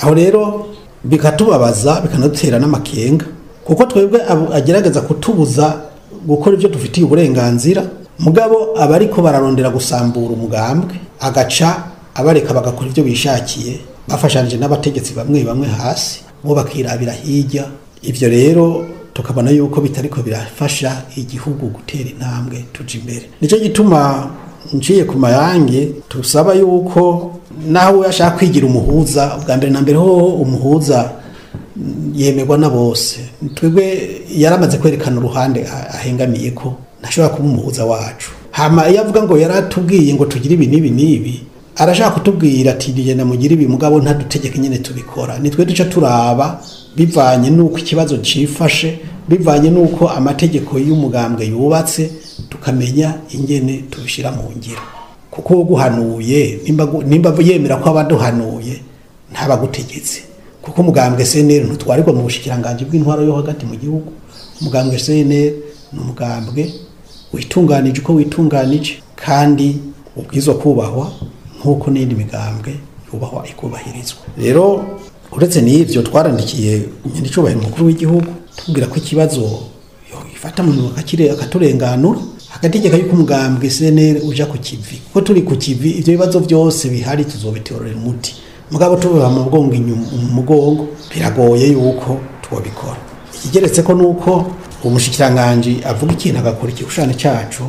Aho rero bikatubabaza, bikanadutera n'amakenga, kuko twebwe agerageza kutubuza gukora ibyo dufitiye uburenganzira, mugabo abariko bararondera gusambura umugambwe agaca abareka bagakora ibyo bishakiye, bafashanije n'abategetsi bamwe bamwe hasi, bo bakirabira hirya. Ivyo rero tukabona yuko bitariko birafasha igihugu gutera intambwe tuja imbere. Nico gituma nciye ku mayange tusaba yuko naho we ashaka kwigira umuhuza, ubwa mbere na mbere hoho umuhuza yemerwa na bose. Twebwe yaramaze kwerekana uruhande ahengamiye ko ntashobora kuba umuhuza wacu. Hama iyo avuga ngo yaratubwiye ngo tugire ibi n'ibi n'ibi, arashaka kutubwira ati genda mugire ibi, mugabo ntadutegeke nyene tubikora. Nitwe duca turaba bivanye n'uko ikibazo cifashe, bivanye n'uko amategeko y'umugambwe yubatse, tukamenya ingene tubishira mu ngiro. Kuko uguhanuye nimba yemera ko abaduhanuye ntabagutegetse, kuko umugambwe CNL ntutwarirwa mu bushikiranganji bw'intwaro yo hagati mu gihugu. Umugambwe CNL ni umugambwe witunganije uko witunganije, kandi ubwirizwa kubahwa nk'uko n'iyindi migambwe yubahwa ikubahirizwa. Rero uretse n'ivyo, twarandikiye nyenicubahiro umukuru w'igihugu tubwira ko ikibazo ifata mu minwe akaturenganura, agategeka yuko umugambwe CNL uja ku kivi, kuko turi ku kivi ivyo bibazo byose bihari tuzobitorera umuti. Mugabo tubiba mu mugongo inyuma mu mugongo biragoye yuko twobikora. Ikigeretse ko nuko umushikiranganji avuga ikintu agakora igishushanyo cacu.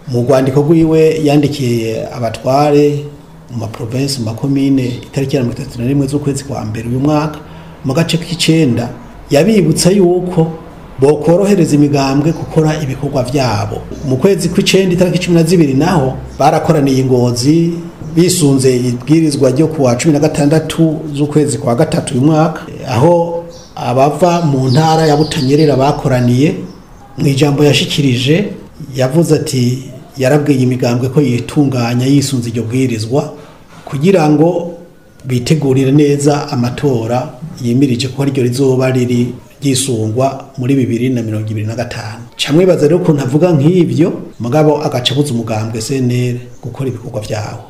Mu rwandiko rwiwe yandikiye abatware mu ma province, mu makomine, itariki ya 31 z'ukwezi kwa mbere uyu mwaka, mu gace k'icenda yabibutsa yuko bokorohereza imigambwe gukora ibikorwa vyabo. Mu kwezi kw'icenda itariki 12 naho barakoraniye Ingozi bisunze ibwirizwa ryo kuwa 16 z'ukwezi kwa gatatu uyu mwaka, aho abava mu ntara ya Butanyerera bakoraniye. Mu ijambo yashikirije yavuze ati yarabwiye imigambwe ko yitunganya yisunze iryo bwirizwa kugira ngo bitegurire neza amatora yimirije, ko ariryo rizoba riri ryisungwa muri 2025. Camwibaza rero ukuntu avuga nk'ivyo, mugabo agaca abuza umugambwe CNL gukora ibikorwa vyawo.